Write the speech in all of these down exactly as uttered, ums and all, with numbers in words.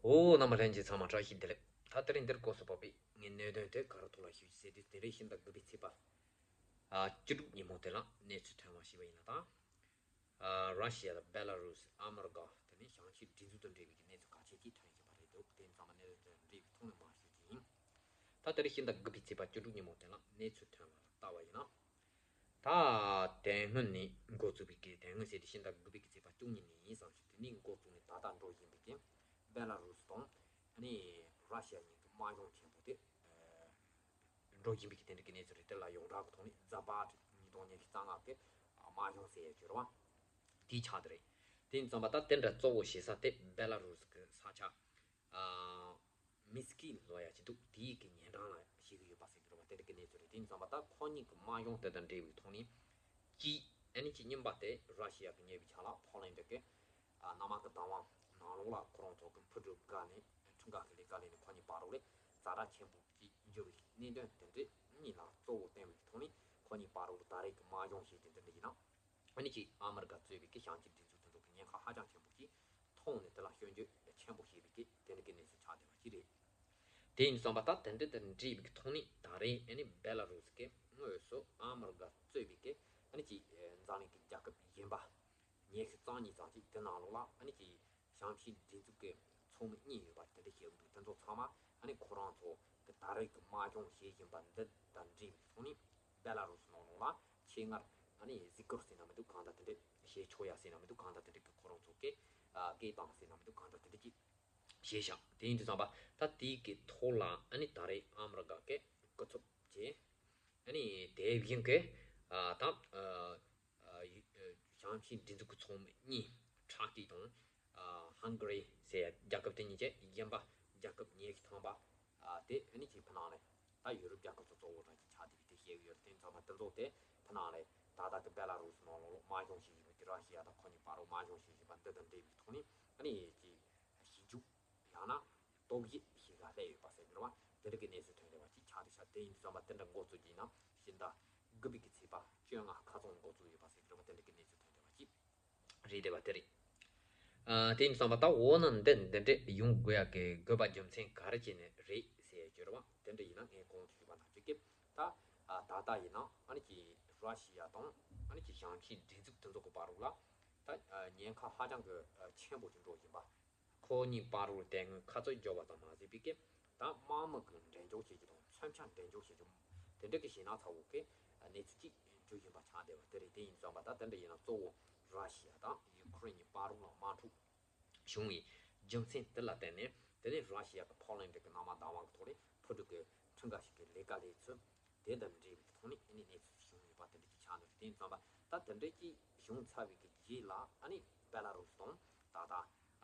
འོ། རྣམ་པ་ལྷན་རྒྱས་ཚང་མ་བཀྲ་ཤིས་བདེ་ལེགས། ད་དེ་རིང་འདིར་སྐོར་སུ་བབས་པའི་ངའི་གནད་དོན་དེ་ག་རུ་ཐོག་ལ་ཞུ་རྒྱུ་ཟེར་དུས། དེ་རིང་ཕྱི་ཟླ་དགུ་པའི་ཚེས་པ་ཨ་བཅུ་དྲུག་ཉིན་མོ་དེ་ལ་གནས་ཚུལ་ཐོན་པ་ཞིག་ཡིན་ན་ད། ཨ་ར་ཤི་ཡ་དང་བེ་ལ་རུ་སི། ཨ་མི་རི་ཀ། དེ་ནས་ཞང་ཞུང་སྒྲིག་འཛུགས་དང་འབྲེལ་བའི་གནས་ཚུལ་ཁ་ཤས་ཅིག་ཐོན་བཞིན་པ་རེད་འདུག་དེ་ཚང་མ་གནས་ཚུལ་དང་འབྲེལ་བའི་ཐོག་ནས་མར་ཞུ་རྒྱུ་ཡིན། ད་དེ་རིང་ཕྱི་ཟླ་དགུ་པའི་ཚེས་པ་བཅུ་དྲུག་ཉིན་མོ་དེ་ལ་གནས་ཚུལ་ཐོན་པ་ལ་ལྟ་བ་ཡིན་ན། ད་དེ་སྔོན་ནས་འགོ་བཙུགས་པའི་གི། དེ་སྔོན་ཟེར་དུས་ཕྱི་ཟླ་དགུ་པའི་གི་ཚེས་པ་བཅུ་གཉིས་ནས་ཡིན་བསམ་ཞིང་། དེ་ནས་འགོ་བཙུགས་ནས་ད་ལྟ་འགྲོ་བཞིན་པའི་གི་བེ་ལ་རུ་སི་དང་ཨ་ནི་ར་ཤི་ཡ་གཉིས་ཀྱི་དམག་སྦྱོང་ཆེན་པོ་དེ་འགྲོ་བཞིན་པའི་གི་དེ་འདྲ་གི་གནས་ཚུལ་རེད། དེ་ལ་ཡོངས་གྲགས་ཀྱི་ཐོག་ནས་ཛ་པཱ་ཊི་ཉིས་སྟོང་ཉི་ཤུ་རྩ་ལྔ་གི་དམག་སྦྱོང་ཟེར་ཡ་ཅིག་རེད་བ། དེའི་ཆ་དེ་རེད། དེ་ཡིན་ཙམ་པ་ད་དེ་འདྲ་གཙོ་བོ་བྱེད་ས་དེ་བེ་ལ་རུ་སི་གི་ས་ཆ་ཨ་མིན་སི་ཀི་ལབ་ཡ་ཅིག་འདུག་དེའི་གི་ཉེ་འགྲམ་ལ་བྱེད་ཀྱི་ཡོད་པ་ཟེར་གྱི་རེད་བ། དེ་འདྲ་གི་གནས་ཚུལ་རེད། དེ་ཡིན་ཙམ་པ་ད་ཁོ་གཉིས་ཀྱི་དམག་སྦྱོང་དེ་དང་འབྲེལ་བའི་ཐོག་ནས་གཅིག་ཨ་ནི་གཅིག་གཉིས་པ་དེ་ར་ཤི་ཡ་གི་ཉེ་བའི་ཆ་ལ་ཕོ་ལན་ཌི་གི་ཨ་གནམ་དམག་གི་བདག་དབང་ནང་ལོགས་ལ་ཁོ་རང་ཚོ་གི་འཕུར་གྲུ་བརྒལ་ནས་འཕྲུལ་འགག་གི་ལས་ཀ་ལས་ནས་ཁོ་གཉིས་བར་རོགས་ལས་ཛ་དྲག་ཆེན་པོ་ཅིག་འགྱུར་བའི་གནད་དོན་དེ་འདྲ་གཉིས་ལ་གཙོ་བོ་བསྟན་པའི་ཐོག་ནས་ཁོ་གཉིས་བར་རོགས་ལ་ད་རེས་ཀྱི་དམག་སྦྱོང་བྱེད་དེ་འདི་འདྲ་ཡིན་ན། ཨ་ནི་ཅིག་ཨ་མི་རི་ཀ་གཙོས་པའི་གི་ཞང་ཞུང་སྒྲིག་འཛུགས་དེ་ཚོ་གི་ཉེན་ཁ་ཧ་ཅང་ཆེན་པོ་ཞིག་མཐོང་ནས་དེ་ལ་སྐྱོན་བརྗོད་ཆེན་པོ་བྱས་པའི་གི་དེ་འདྲ་གི་གནས་ཚུལ་ཆགས་བསྡད་པ་ཞིག་རེད། དེ་ཡིན་ཙམ་པ་ད་དེ་འདྲ་དང་འབྲེལ་བའི་ཐོག་ནས་ད་རེས་ཨ་ནི་བེ་ལ་རུ་སི་གི་དངོས་སུ་ཨ་མི་རི་ཀ་གཙོས་པའི་གི་ཨ་ནི་ཅིག་འཛམ་གླིང་གི་རྒྱལ་ཁབ་གཞན་པ་ཉི་ཤུ་རྩ་གཉིས་ཙམ་ཅིག་དེ་ནང་ལོགས་ལ་ཨ་ནི་ཅིག་ཞང་ཞུང་སྒྲིག་འཛུགས་ཀྱི་ཚོགས་མི་གཉིས་ཡོད་པ་དེ་འདྲ་བཤད་ཀྱི་འདུག་དེ་ཚོ་ཚང་མ་ཨ་ནི་ཁོ་རང་ཚོ་གི་ད་རེས་ཀྱི་དམག་སྦྱོང་བྱེད་བཞིན་པ་འདི་དང་འབྲེལ་བའི་ཐོག་ནས་བེ་ལ་རུ་སི་ནང་ལོགས་ལ་ཆེད་མངགས་ཨ་ནི་གཟིགས་སྐོར་ཟེར་ན་མི་འདུག་གང་ལྟར་དེ་འདྲ་བྱེད་ཆོག་ཡ་ཟེར་ན་མི་འདུག་གང་ལྟར་དེ་འདྲ་གི་ཁོ་རང་ཚོ་གི་ཨ་སྐད་བཏང་ཟེར་ན་མི་འདུག་གང་ལྟར་དེ་འདྲ་ཅིག་བྱས་ཤག་དེ་ཡིན་དུས་ཙམ་པ་ད་དེའི་གི་ཐོག་ལ་ཨ་ནི་ད་རེས་ཨ་མི་རི་ཀ་གི་སྐུ་ཚབ་བྱས་ཨ་ནི་དེ་བཞིན་གི་ཨ་ད་ཨ་ཨ་ཞང་ཞུང་སྒྲིག་འཛུགས་ཀྱི་ཚོགས་མི་གཉིས་ཁྲག་ཏི་དང་ཨ་ཧང་ག་རི་ཟེར་ཡ་རྒྱལ་ཁབ་དེ་གཉིས་ཀྱི་གཞན་པ་རྒྱལ་ཁབ་ཉི་ཤུ་ཐམ་པ་ཨ་དེ་ཨ་ནི་ཅིག་ཕ་ནང་ལ་ད་ཡུ་རོབ་རྒྱལ་ཁབ་ཚོ་གཙོ་བོ་རང་ཅིག་ཆགས་བསྡད་པའི་དེ་བཤད་ཀྱི་ཡོད་རེད། དེ་ཡིན་ཙམ་པ་དེ་ཚོ་དེ་ཕ་ནང་ལ་ད་ལྟ་གི་བེ་ལ་རུ་སི་ནང་ལོགས་ལ་དམག་སྦྱོང་བྱེད་བཞིན་པའི་གི་ར་ཤི་ཡ་དང་ཁོ་གཉིས་བར་རོགས་དམག་སྦྱོང་བྱེད་བཞིན་པ་འདི་དང་འབྲེལ་བའི་ཐོག་ནས་ཨ་ནི་ཅིག་ཞིབ་འཇུག་ཡང་ན་རྟོག་ཞིབ་ཞིག་ག་སླེབས་ཡོད་པ་ཟེར་གྱི་རེད་བ། དེ་འདྲ་གི་གནས་ཚུལ་ཐོན་བསྡད་པ་ཅིག་ཆགས་བསྡད་ཤག་དེ་ཡིན་དུས་ཙམ་པ་དེ་འདྲ་འགོ་བཙུགས་ཀྱི་ཡིན་ན་ཕྱི་ཟླ་དགུ་པའི་གི་ཚེས་པ་བཅོ་ལྔ་ཁ་རྩང་འགོ་བཙུགས་ཡོད་པ་ཟེར་གྱི་རེད་བ། དེ་འདྲ་གི་གནས་ཚུལ་ཐོན་བསྡད་པ་ཅིག་རེད་བསྡད་པ་དེ་རེད། ཨ་དེ་ཡིན་དུས་ཙམ་པ་ད་འོ་ན་འདི་འདི་འདྲ་ཡོང་དགོས་ཡ་གི་དགོས་པ་རྒྱུ་མཚན་ག་རེ་བྱས་ནས་རེད་ཟེར་ཡ་གྱི་རེད་བ། དེ་འདྲ་ཡིན་ན་ངས་གོང་དུ་ཞུས་པ་ནང་བཞིན་གི་ད་ཨ་ད་ལྟ་ཡིན་ན་ཨ་ནི་ཅིག་ར་ཤི་ཡ་དང་ཨ་ནི་ཅིག་ཞང་ཞུང་སྒྲིག་འཛུགས་དེ་ཚོ་གི་བར་རོགས་ལ་ད་ཨ་ཉེན་ཁ་ཧ་ཅང་གི་ཨ་ཆེན་པོ་ཞིག་འགྲོ་བཞིན་པ། ཁོ་གཉིས་བར་རོགས་དེ་སྔོན་ཁ་རྩོད་བརྗོད་པ་ཙམ་མ་ཟད་པའི་གི་ད་དམག་མི་གི་འགྲན་བརྗོད་བྱེད་རྒྱུ་དང་མཚོན་ཆ་འགྲན་བརྗོད་བྱེད་རྒྱུ་དེ་འདྲ་གི་ཞེད་སྣང་ཚ་བོ་གི་གནས་ཚུལ་ཅིག་འགྲོ་བཞིན་པ་ཆགས་བསྡད་པ་དེ་རེད། དེ་ཡིན་ཙམ་པ་ད་དེ་འདྲ་ཡིན་ན་གཙོ་བོ་ར་ཤི་ཡ་དང་ཡུ་ཁུ་རེན་གཉིས་བར་རོགས་ལ་དམག་འཁྲུག་བྱུང་བའི་རྒྱུ་མཚན་དེ་ལ་བརྟེན་ནས་དེ་ནས་ར་ཤི་ཡ་གི་ཕོ་ལན་ཌི་གི་གནམ་དམག་བདག་དབང་གི་ཐོག་ནས་འཕུར་གྲུ་གི་ཁྲིམས་འགལ་ཞིག་གི་ལས་ཀ་ལས་ཚུལ་དེ་དང་འབྲེལ་བའི་ཐོག་ནས་ཨ་ནི་གནས་ཚུལ་བྱུང་ཡོད་པ་དེ་འདྲ་ཅིག་ཆགས་འདུག་དེ་ཡིན་ཙམ་པ་ད་དེ་འདྲ་ཅིག་བྱུང་ཚར་བའི་གི་རྗེས་ལ་ཨ་ནི་བེ་ལ་རུ་སི་དང་ད་ལྟ་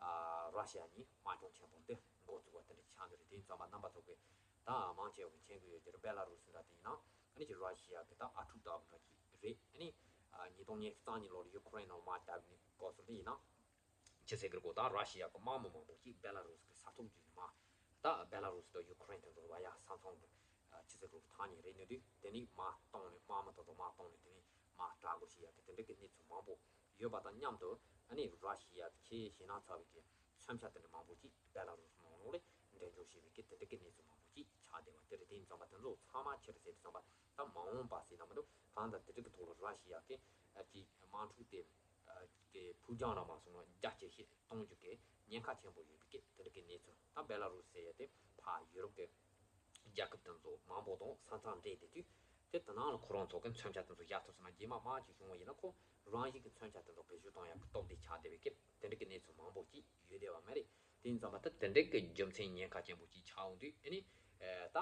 ཨ་ར་ཤི་ཡ་གཉིས་དམག་སྦྱོང་ཆེན་པོ་འདི་འགོ་བཙུགས་པ་དེ་འདྲ་ཅིག་ཆགས་འདུག་རེད། དེ་ཡིན་ཙམ་པ་རྣམ་པ་ཚོ་གིས་ད་མང་ཆེ་བས་མཁྱེན་གྱི་ཡོད་ཀྱི་རེད། བེ་ལ་རུ་སི་འདྲ་དེ་ཡིན་ན་ཨ་ནི་ཅིག་ར་ཤི་ཡ་གི་ད་ཨ་ཕྲུག་ལྟ་བུ་འདྲ་ཅིག་རེད། ཨ་ནི་ཨ་ཉིས་སྟོང་ཉི་ཤུ་རྩ་གཉིས་ལོར་ཡུ་ཁུ་རེན་ནང་དམག་བརྒྱབ་ནས་སྐབས་སུ་དེ་ཡིན་ན། ཅི་ཟེར་གི་རེད་གོ་ད་ར་ཤི་ཡ་གི་དམག་མི་མང་པོ་ཅིག་བེ་ལ་རུ་སི་གི་ས་ཐོག་བརྒྱུད་ནས་མར་ད་བེ་ལ་རུ་སི་དང་ཡུ་ཁུ་རེན་དེ་ཚོ་བར་ཡ་ས་མཚམས་ཀྱི་ཨ་ཅི་ཟེར་གི་རེད་ཐག་ཉེ་རེད་ནི་དུས་དེ་ནས་མར་བཏང་ནས་དམག་མི་དེ་ཚོ་མར་བཏང་ནས་དེ་ནས་མར་དྲག་རྒོལ་བྱེད་ཡ་གི་དེ་འདྲ་གི་གནས་ཚུལ་མང་པོ་ཡོད་པ་དང་མཉམ་དུ་ཨ་ནི་ར་ཤི་ཡ་གི་ཆེས་ཞེད་སྣང་ཚ་བའི་གི་མཚོན་ཆ་དེ་འདྲ་མང་པོ་ཅིག་བེ་ལ་རུ་སི་ནང་ལོགས་ལ་འགྲེམས་འཇོག་བྱས་པའི་གི་དེ་འདྲ་གི་གནས་ཚུལ་མང་པོ་ཅིག་ཆགས་བསྡད་པ་དེ་རེད། དེ་ཡིན་ཙམ་པ་དེ་ཚོ་ཚང་མ་ཆི་རེད་ཟེར་དུས་ཙམ་པ་ད་མ་འོངས་པ་ཟེར་ན་མི་འདུག་གང་ལྟར་དེ་འདྲ་གི་ཐོག་ལ་ར་ཤི་ཡ་གི་ཨ་ཅིག་དམག་འཁྲུག་དེ་ཨ་གི་ཕུགས་རྒྱང་རིང་མ་སོང་ན་རྒྱ་ཇེ་ཆེ་གཏོང་རྒྱུ་གི་ཉེན་ཁ་ཆེན་པོ་ཡོད་པའི་གི་དེ་འདྲ་གི་གནས་ཚུལ། ད་བེ་ལ་རུ་སི་ཟེར་ཡ་དེ་ཕར་ཡུ་རོབ་གི་རྒྱལ་ཁབ་དེ་ཚོ་མང་པོ་དང་ས་མཚམས་འབྲེལ་བསྡད་དུས་དེ་དེ་ནང་ལ་ཁོ་རང་ཚོ་གི་མཚོན་ཆ་དེ་ཚོ་བཞག་ཐུབ་སོང་ན་རྗེས་མ་དམག་ཅིག་བྱུང་བ་ཡིན་ན་ཁོ་རང་བཞིན་གི་མཚོན་ཆ་དེ་ཚོ་བེད་སྤྱོད་གཏོང་ཡ་གི་སྟབས་བདེ་ཆགས་བསྡད་པའི་གི་དེ་འདྲ་གི་གནས་ཚུལ་མང་པོ་ཅིག་ཡོད་བསྡད་པ་མ་རེད། དེ་ཡིན་ཙམ་པ་ད་དེ་འདྲ་གི་རྒྱུ་མཚན་ཉེན་ཁ་ཆེན་པོ་ཅིག་ཆགས་འོང་དུས་ཨ་ནི་ཨེ་ད་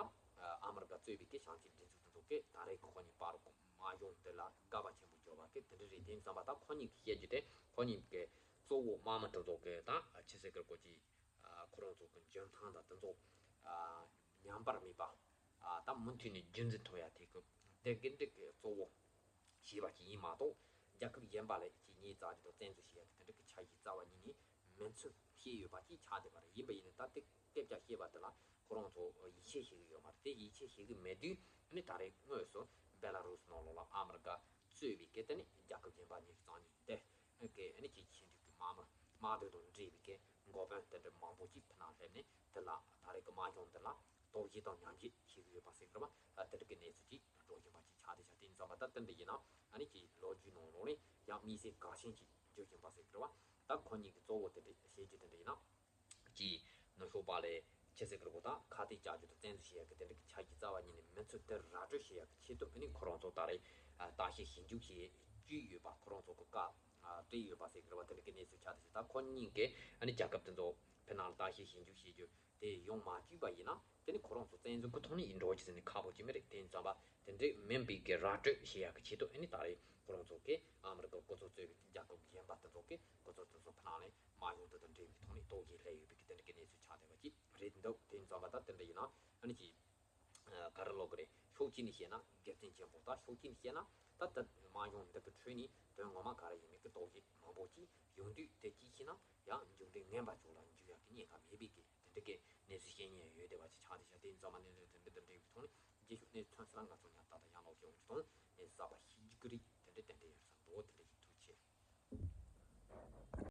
ཨ་མི་རི་ཀ་གཙོས་པའི་གི་ཞང་ཞུང་སྒྲིག་འཛུགས་དེ་ཚོ་གི་ད་རེས་ཁོ་གཉིས་བར་གོ་དམག་སྦྱོང་དེ་ལ་དགག་པ་ཆེན་པོ་བརྗོད་པ་གི་དེ་འདྲ་རེད། དེ་ཡིན་ཙམ་པ་ད་ཁོ་གཉིས་ཀྱིས་བཤད་རྒྱུ་དེ་ཁོ་གཉིས་ཀྱི་གཙོ་བོ་དམག་མི་དེ་ཚོ་གི་ད་ཨ་ཆི་ཟེར་གི་རེད་གོ་ཅིག་ཨ་ཁོ་རང་ཚོ་གི་འཇོན་ཐང་དང་དེ་ཚོ་ཨ་ཉམས་པ་མེད་པ་ཨ་ད་མུ་མཐུད་ནས་རྒྱུན་འཛིན་ཐུབ་ཡ་དེ་གི་དེ་གི་འདི་གི་གཙོ་བོ་བྱས་པ་ཅིག་ཡིན་མ་གཏོགས་རྒྱལ་ཁབ་གཞན་པ་ལ་ཅིག་ཉེས་བཙག་རྒྱུ་དང་བཙན་འཛུལ་བྱེད་ཡ་གི་དེ་འདྲ་གི་འཆར་གཞི་རྩ་བ་ཉིད་ནས་མེད་ཚུལ་བཤད་ཡོད་པ་ཅིག་ཆགས་བསྡད་པ་རེད། ཡིན་པ་ཡིན་ན་ད་དེ་སྐད་ཆ་བཤད་པ་དེ་ལ་ཁོ་རང་ཚོ་ཡིད་ཆེས་བྱེད་ཀྱི་ཡོད་མ་རེད། དེ་ཡིད་ཆེས་བྱེད་ཀྱི་མེད་དུས་ཨ་ནི་ད་རེས་དངོས་སུ་བེ་ལ་རུ་སི་ནང་ལོགས་ལ་ཨ་མི་རི་ཀ་གཙོས་པའི་གི་དེ་ནི་རྒྱལ་ཁབ་གཞན་པ་ཉིས་སུ་རྩ་གཉིས་དེ་གི་ཨ་ནི་ཅིག་ཕྱི་འབྲེལ་གྱི་དམག་མི་དམག་དོན་དང་འབྲེལ་བའི་གི་ འགོ་དཔོན་དེ་འདྲ་མང་པོ་ཅིག་ཕི་ནང་སླེབས་ནས་དེ་ལ་ད་རེས་ཀྱི་དམག་སྦྱོང་འདི་ལ་དོགས་གཞི་དང་ཉམས་ཞིབ་བྱེད་ཀྱི་ཡོད་པ་ཟེར་གི་རེད་བ། དེ་འདྲ་གི་གནས་ཚུལ་ཅིག་འགྲོ་བཞིན་པ་ཅིག་ཆགས་བསྡད་ཤག་དེ་ཡིན་ཙང་མ་ད་དེ་འདྲ་ཡིན་ན་ཨ་ནི་ཅིག་ལོ་རྒྱུས་ནང་ལོགས་ནས་ཡང་དམིགས་བསལ་གལ་ཆེན་ཅིག་འགྱུར་བཞིན་པ་ཟེར་གི་རེད་བ། ད་ཁོ་གཉིས་ཀྱི་གཙོ་བོ་དེ་འདྲ་བཤད་རྒྱུ་དེ་འདྲ་ཡིན་ན། ཀྱི་ནུབ་ཕྱོགས་པ་ལས་ཆི་ཟེར་གི་རེད་གོ། ད་ཁ་གཏད་བཅག་རྒྱུ་དང་བཙན་འཛུལ་བྱེད་ཡག་གི་དེ་འདྲ་གི་ཆ་གཞི་རྩ་བ་ཉིད་ནས་མི་ཚུད་དེ་ར་སྤྲོད་བྱེད་ཡག་གི་ཆེད་དུ་ཨ་ནི་ཁོ་རང་ཚོ་ད་རེས་ཨ་བརྟག་དཔྱད་ཞིབ་འཇུག་བྱེད་ཀྱི་ཡོད་པ། ཁོ་རང་ཚོ་གི་བཀའ་ཨ་སྤྲད་ཡོད་པ་ཟེར་གི་རེད་བ། དེ་འདྲ་གི་གནས་ཚུལ་ཆགས་བསྡད་ཤག་ད་ཁོ་གཉིས་ཀས་ཨ་ནི་རྒྱལ་ཁབ་དེ་ཚོ་ཕི་ནང་ལ་བརྟག་དཔྱད་ཞིབ་འཇུག་བྱེད་རྒྱུ་དེ་ཡོང་མ་བཅུག་པ་ཡིན་ན་དེ་ནི་ཁོ་རང་ཚོ་བཙན་འཛུལ་གི་ཐོག་ནས་ཡིན་འགྲོ་རྒྱུ་ཟེར་ནས་ཁག་པོ་ཅིག་མི་རེད། དེ་ཡིན་ཙང་བ་དེ་འདྲ་མིན་པའི་གི་ར་སྤྲོད་བྱེད་ཡག་གི་ཆེད་དུ་ཨ་ནི་ད་རེས་ཁོ་རང་ཚོ་གིས་ཨ་མི་རི་ཀ་སྐུ་ཚབ་གཙོས་པའི་རྒྱལ་ཁབ་གཞན་པ་དེ་ཚོ་གིས་སྐུ་ཚབ་དེ་ཚོ་ཕི་ནང་ནས་དམག་སྦྱོང་དེ་དང་འབྲེལ་བའི་ཐོག་ནས་དོགས་གཞི་སླེབས་ཡོད་པའི་གི་དེ་འདྲ་གི་གནས་ཚུལ་ཆགས་བསྡད་པ་ཅིག་རེད་འདུག་དེ་ཡིན་ཙང་བ་ད་དེ་འདྲ་ཡིན་ན་ཨ་ནི་ཅིག་ག་རེ་ལབ་དགོས་རེད། ཕྱོགས་གཅིག་ནས་བཤད་ན་དགེ་མཚན་ཆེན་པོ། ད་ཕྱོགས་གཅིག་ནས་བཤད་ན་ད་ལྟ་དམག་སྦྱོང་འདི་གི་ཁྲོད་ནས་དོན་ངོ་མ་ག་རེ་ཡིན་མིན་གི་དོགས་གཞི་མང་པོ་ཅིག་ཡོང་དུས། དེ་གཅིག་བཤད་ན་ཡང་མཇུག་འབྲས་ངན་པ་ཕྱོགས་ལ་འགྱུར་ཡག་གི་ཉེན་ཁ་མེད་པའི་གི་དེ་འདྲ་གི་གནས་ཚུལ་བཤད་མཁན་ཡོད་བསྡད་པ་ཅིག་ཆགས་བསྡད་ཤག་དེ་ཡིན་ཙང་མ་གནས་ཚུལ་དེ་འདྲ་དང་འབྲེལ་བའི་ཐོག་ནས་རྗེས་ཤུལ་གནས་ཚུལ་ཐོན་ས་ར་ང་ཚོ་མཉམ་དུ་ད་ལྟ་ཡང་ལོག་ཞིག་འོང་རྒྱུ་དང་གནས་ཚུལ་གསར་པ་ཤེས་རྒྱུ་གི་རེད།